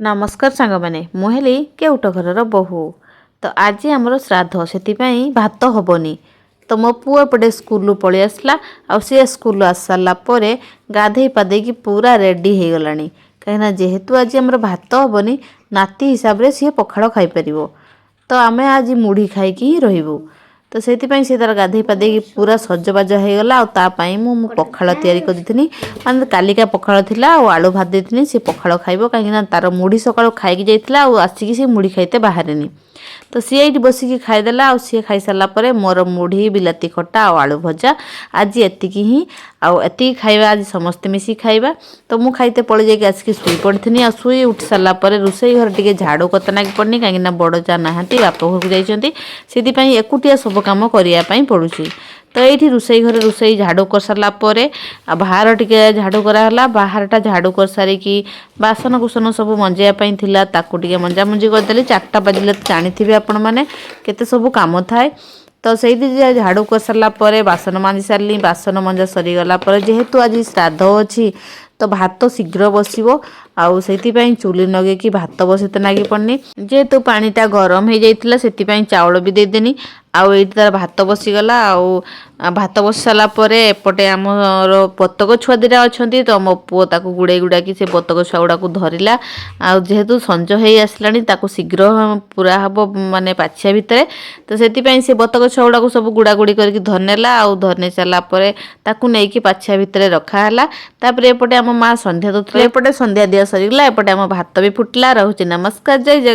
ନମସ୍କାର ସାଙ୍ଗମାନେ, ମୁଁ ହେଲି କେଉଟ ଘରର ବୋହୂ। ତ ଆଜି ଆମର ଶ୍ରାଦ୍ଧ, ସେଥିପାଇଁ ଭାତ ହେବନି। ତ ମୋ ପୁଅ ଏପଟେ ସ୍କୁଲରୁ ପଳେଇ ଆସିଲା ଆଉ ସିଏ ସ୍କୁଲରୁ ଆସି ସାରିଲା ପରେ ଗାଧେଇ ପାଧେଇକି ପୁରା ରେଡ଼ି ହେଇଗଲାଣି, କାହିଁକିନା ଯେହେତୁ ଆଜି ଆମର ଭାତ ହେବନି, ନାତି ହିସାବରେ ସିଏ ପଖାଳ ଖାଇପାରିବ। ତ ଆମେ ଆଜି ମୁଢ଼ି ଖାଇକି ହିଁ ରହିବୁ। ତ ସେଥିପାଇଁ ସେ ତାର ଗାଧେଇ ପାଧେଇକି ପୁରା ସଜବାଜ ହେଇଗଲା। ଆଉ ତା ପାଇଁ ମୁଁ ପଖାଳ ତିଆରି କରିଦେଇଥିଲି, ମାନେ କାଲିକା ପଖାଳ ଥିଲା ଆଉ ଆଳୁ ଭାଜି ଦେଇଥିଲି। ସେ ପଖାଳ ଖାଇବ, କାହିଁକିନା ତାର ମୁଢ଼ି ସକାଳୁ ଖାଇକି ଯାଇଥିଲା ଆଉ ଆସିକି ସେ ମୁଢ଼ି ଖାଇତେ ବାହାରେନି। ତ ସିଏ ଏଇଠି ବସିକି ଖାଇଦେଲା। ଆଉ ସିଏ ଖାଇସାରିଲା ପରେ ମୋର ମୁଢ଼ି, ବିଲାତି ଖଟା ଆଉ ଆଳୁ ଭଜା, ଆଜି ଏତିକି ହିଁ। ଆଉ ଏତିକି ଖାଇବା ଆଜି, ସମସ୍ତେ ମିଶିକି ଖାଇବା। ତ ମୁଁ ଖାଇତେ ପଳେଇ ଯାଇକି ଆସିକି ଶୋଇ ପଡ଼ିଥିଲି। ଆଉ ଶୋଇ ଉଠି ସାରିଲା ପରେ ରୋଷେଇ ଘରେ ଟିକେ ଝାଡ଼ୁ କତା ନାଗି ପଡ଼ିନି, କାହିଁକିନା ବଡ଼ ଯା ନାହାନ୍ତି, ବାପ ଘରକୁ ଯାଇଛନ୍ତି। ସେଥିପାଇଁ ଏକୁଟିଆ ସବୁ କାମ କରିବା ପାଇଁ ପଡ଼ୁଛି। ତ ଏଇଠି ରୋଷେଇ ଘରେ ରୋଷେଇ ଝାଡ଼ୁ କରିସାରିଲା ପରେ ଆଉ ବାହାର ଟିକେ ଝାଡ଼ୁ କରାହେଲା। ବାହାରଟା ଝାଡ଼ୁ କରିସାରିକି ବାସନ କୁସନ ସବୁ ମଞ୍ଜିବା ପାଇଁ ଥିଲା, ତାକୁ ଟିକେ ମଞ୍ଜାମଞ୍ଜି କରିଦେଲି। 4ଟା ବାଜିଲେ ତ ଜାଣିଥିବେ ଆପଣମାନେ କେତେ ସବୁ କାମ ଥାଏ। ତ ସେଇଠି ଝାଡ଼ୁ କରିସାରିଲା ପରେ ବାସନ ମାଜି ସାରିଲି। ବାସନ ମଜା ସରିଗଲା ପରେ, ଯେହେତୁ ଆଜି ଶ୍ରାଦ୍ଧ ଅଛି ତ ଭାତ ଶୀଘ୍ର ବସିବ, ଆଉ ସେଇଥିପାଇଁ ଚୁଲି ଲଗେଇକି ଭାତ ବସେଇତେ ନାଗି ପଡ଼ିନି। ଯେହେତୁ ପାଣିଟା ଗରମ ହେଇଯାଇଥିଲା, ସେଥିପାଇଁ ଚାଉଳ ବି ଦେଇଦେନି। ଆଉ ଏଇଠି ତାର ଭାତ ବସିଗଲା। ଆଉ ଭାତ ବସି ସାରିଲା ପରେ ଏପଟେ ଆମର ବତକ ଛୁଆ ଦୁଇଟା ଅଛନ୍ତି, ତ ମୋ ପୁଅ ତାକୁ ଗୁଡ଼େଇ ଗୁଡ଼ାକି ସେ ବତକ ଛୁଆ ଗୁଡ଼ାକୁ ଧରିଲା। ଆଉ ଯେହେତୁ ସଞ୍ଜ ହେଇ ଆସିଲାଣି, ତାକୁ ଶୀଘ୍ର ପୁରା ହବ ମାନେ ପାଛିଆ ଭିତରେ, ତ ସେଥିପାଇଁ ସେ ବତକ ଛୁଆ ଗୁଡ଼ାକୁ ସବୁ ଗୁଡ଼ାଗୁଡ଼ି କରିକି ଧରିନେଲା। ଆଉ ଧରିନେଇ ସାରିଲା ପରେ ତାକୁ ନେଇକି ପାଛିଆ ଭିତରେ ରଖା ହେଲା। ତାପରେ ଏପଟେ ଆମ ମା ସନ୍ଧ୍ୟା ଦେଉଥିଲେ। ଏପଟେ ସନ୍ଧ୍ୟା ଦିଆ ସରିଗଲା, ଏପଟେ ଆମ ଭାତ ବି ଫୁଟିଲା। ରହୁଛି, ନମସ୍କାର, ଜୟ ଜଗନ୍ନାଥ।